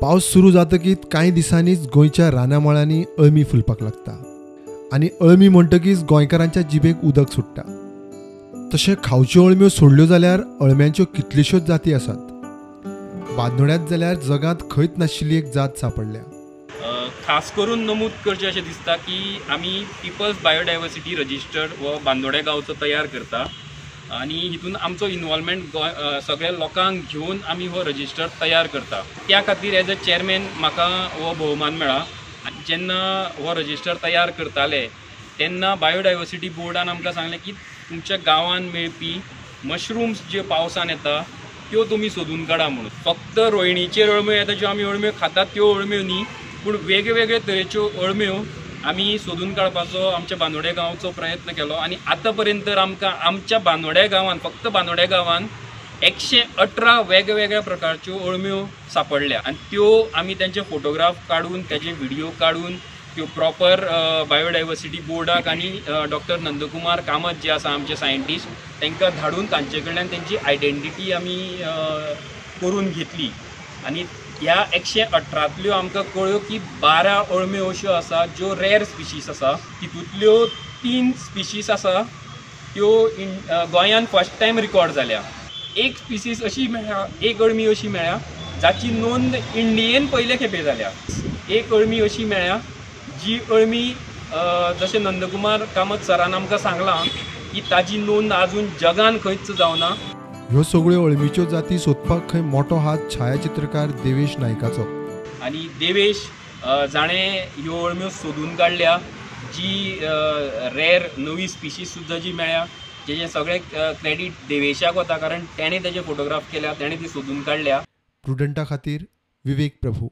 पावस सुरू जातकीच कांय दिसांनीच गोंयच्या रानामळांनी अळमी फुलपाक लागता आनी अळमी म्हणटकीच गोंयकारांच्या जिबेक उदक सुट्टा. तशें खावच्यो अळम्यो सोडल्यो जाल्यार अळम्यांच्यो कितल्योश्योच जाती आसात. बांदोड्यांत जाल्यार जगांत खंयच नाशिल्ली एक जात सांपडल्या. खास करून नमूद करचें अशें दिसता की आमी पिपल्स बायोडायवर्सिटी रजिस्टर हो बांदोड्या गांवचो तयार करता आनी हितून आमचो इनवॉल्वमेंट सगळ्या लोकांक घेवन आमी हो रजिस्टर तयार करता. त्या खातीर एज अ चेअरमॅन म्हाका हो भोवमान मेळ्ळा. आनी जेन्ना हो रजिस्टर तयार करताले तेन्ना बायोडायवर्सिटी बोर्डान आमकां सांगलें की तुमच्या गांवांत मेळपी मशरूम्स ज्यो पावसान येता त्यो तुमी सोदून काडा म्हणून. फक्त रोयणीचेर अळम्यो येता ज्यो आमी अळम्यो खातात त्यो अळम्यो न्ही, पूण वेगवेगळे तरेच्यो अळम्यो आमी सोदून काडपाचो आमच्या बांदोड्या गांवचो प्रयत्न केलो. आनी आतां पर्यंत तर आमकां आमच्या बांदोड्या गांवांत, फक्त बांदोड्या गांवांत 118 वेगवेगळ्या प्रकारच्यो अळम्यो सांपडल्या आनी त्यो आमी तेंचे फोटोग्राफ काडून, तेजे व्हिडियो काडून त्यो प्रॉपर बायोडायवर्सिटी बोर्डाक आनी डॉक्टर नंदकुमार कामत जे आसा आमचे सायंटिस्ट तांकां धाडून तांचे कडल्यान तेंची आयडेंटिटी आमी करून घेतली. आनी ह्या 118तल्यो आमकां कळ्ळ्यो की 12 अळम्यो अश्यो आसा ज्यो रेर स्पिशीस आसा. तितूंतल्यो 3 स्पिशीस आसा त्यो गोंयांत फर्स्ट टायम रिकॉर्ड जाल्या. एक स्पिशीस अशी मेळ्ळ्या, एक अळमी अशी मेळ्ळ्या जाची नोंद इंडियेन पयले खेपे जाल्या. एक अळमी अशी मेळ्ळ्या जी अळमी जशें नंदकुमार कामत सरान आमकां सांगलां की ताजी नोंद आजून जगान खंयच जावना. ह्यो सगळ्यो अळमीच्यो जाती सोदपाक खंय मोटो हात छायाचित्रकार देवेश नायकाचो. आनी देवेश जाणें ह्यो अळम्यो सोदून काडल्या, जी रेर नवी स्पिशीज सुद्दां जी मेळ्ळ्या, जेजें सगळें क्रेडीट देवेशाक वता कारण तेणें तेजे फोटोग्राफ केल्या, तेणें ती सोदून काडल्या. प्रुडंटा खातीर विवेक प्रभू.